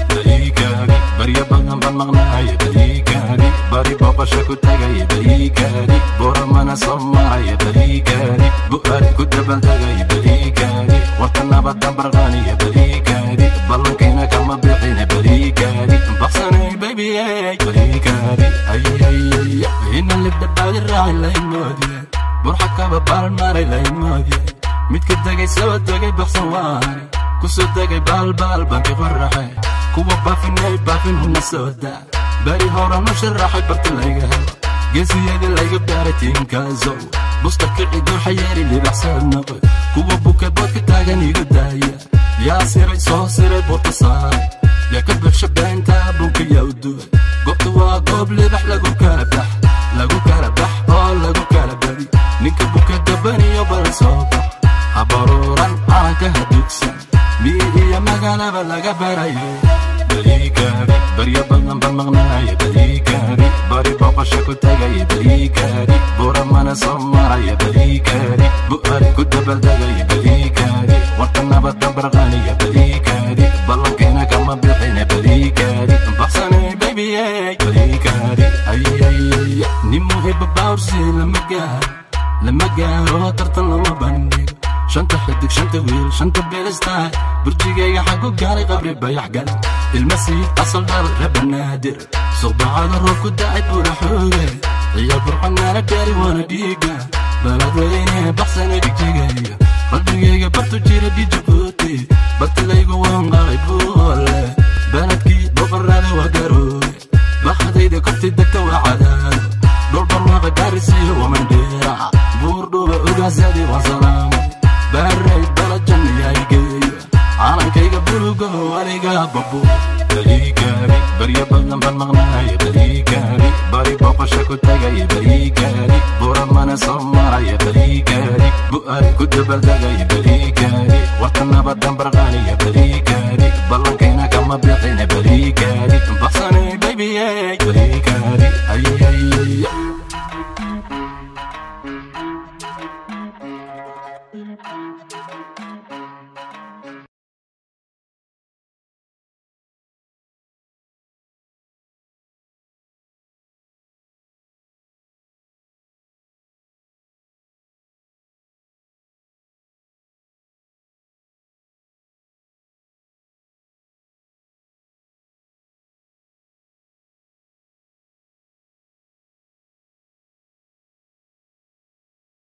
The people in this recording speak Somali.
Bariikaadi barya badan baan maqnaaya, bariikaadi bari booqasho ku tagay, bariikaadi booramana soo maraya, bariikaadi bu'aari ku dabaldegay, bariikaadi warta nabadan barqaniya, bariikaadi ballankiina kama bixine, bariikaadi baxsanay baby, bariikaadi ayayaya ina libdhabaadi raaci laymoodiye, burxa kaba baalmaray laymoodiye, midka degay soo degay baxsan waani kusoo degay baalbaal banki qoraxe, kuwa baafinay baafin huna soo daa, bari horanu sharaxay barta layga helo, geesiyadii layga baaray tiinkaasow busta kici duuxa yeeri libaxsan noqoy, kuwa buka boodka taagan igu daaya, yaa siray soo siray buurta saaray, yaa ka buxsha beenta bunka yaa u duway, goobta waa goob libax lagu kala bax, lagu kala bax oo lagu kala badi, ninka buka gabaniyo bala soo bax, habaruuran calanka hadugsan miyi iyo magaalaba laga barayo. Bariikaadi barya badan baan maqnaaya, bariikaadi bari booqasho ku tagay, bariikaadi booramana soo maraya, bariikaadi bu'aari ku dabaldegay, bariikaadi warta nabadan barqaniya, bariikaadi ballankiina kama bixine, bariikaadi baxsanay baby, bariikaadi ayayaya nin muhiba bawrsi lama gaaro, lama gaaro tartan lama bandhigo, shanta xidig shanta wiil shanta beelistaay, burjigayga xagu gaalay qabri bayax gal, ilmasiid asal dhal rabanaadir, suqbacada roob ku dacay buura xooge, ciyaar burxanaana gaari waana dhiiga, baladweyne baxsana dhigjigaya, qalbigayga bartu jira dhijabuuti, bartilaygu waan qalay buole, baladkii boqorada waa garoobe, baxdayda korti degta waa cadaado, dhul barwaaqa gaarisiyo waa mandheera, buurdhuba ogaasyadii waan salaamay, baaray balajan yaygeeyo calankayga bulugo aniga babu. Bariikaadi barya badan baan maqnaaya, bariikaadi bari booqasho ku tagay, bariikaadi booramana soo maraya, bariikaadi bu'aari ku dabaldegay, bariikaadi warta nabadan barqaniya, bariikaadi ballankiina kama bixine, bariikaadi baxsanay baby, bariikaadi ayayaya.